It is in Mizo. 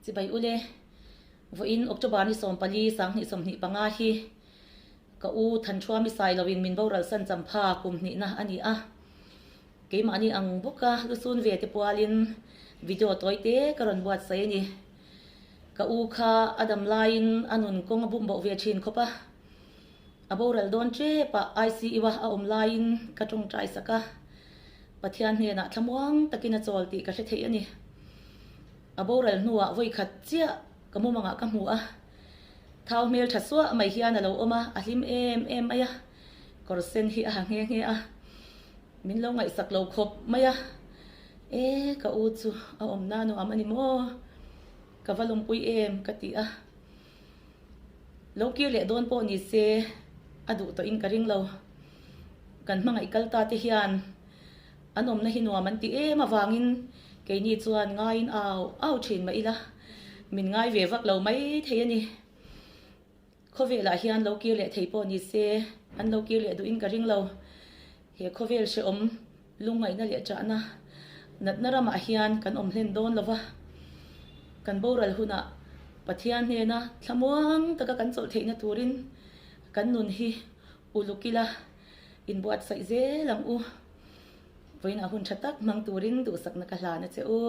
Chibai ule, vawiin October ni 14 2025 hi ka u Thanṭhuami Sailoin min boral san champha kum hnihna a ni a. Keimahni ang bawka lusun ve te pualin video tawi te ka rawn buatsaih a ni. Ka u kha a dam laiin a nun kawng a bum boh ve thin khawp a. A boral dawn tep a ICU a a awm laiin ka tawngtai sak a. Pathian hnenah thlamuang takin a chawl tih ka hre thei a ni. A boral hnuah vawi khat chiah ka mumangah ka hmu a, thau hmel tha suah mai hian a lo awm a, a hlim em em mai a, kawr sen hi a ha nghe nghe a, min lo ngaihsak lo khawp mai a, E ka u chu a awm na nuam a ni maw? Ka va lawmpui em ka ti a, lo kir leh dawn pawh ni se a duh tawhin ka ring lo, kan hmangaih kal ta te hian An awmna hi nuam an ti em avangin keini chuan ngaiin au au thin mah ila, min ngai ve vak lo mai thei a ni. Khawvelah hian lo kir leh thei pawh ni se, an lo kir leh duhin ka ring lo. He khawvel hrehawm lungngaihna leh ṭahna natna ramah hian kan awm hlen dawn lo va, kan boral hunah Pathian hnena thlamuang taka kan chawlh theihna turin kan nun hi uluk ila inbuatsaih zel ang u. Vawiinah hun tha tak hmang turin duhsakna ka hlan a che u.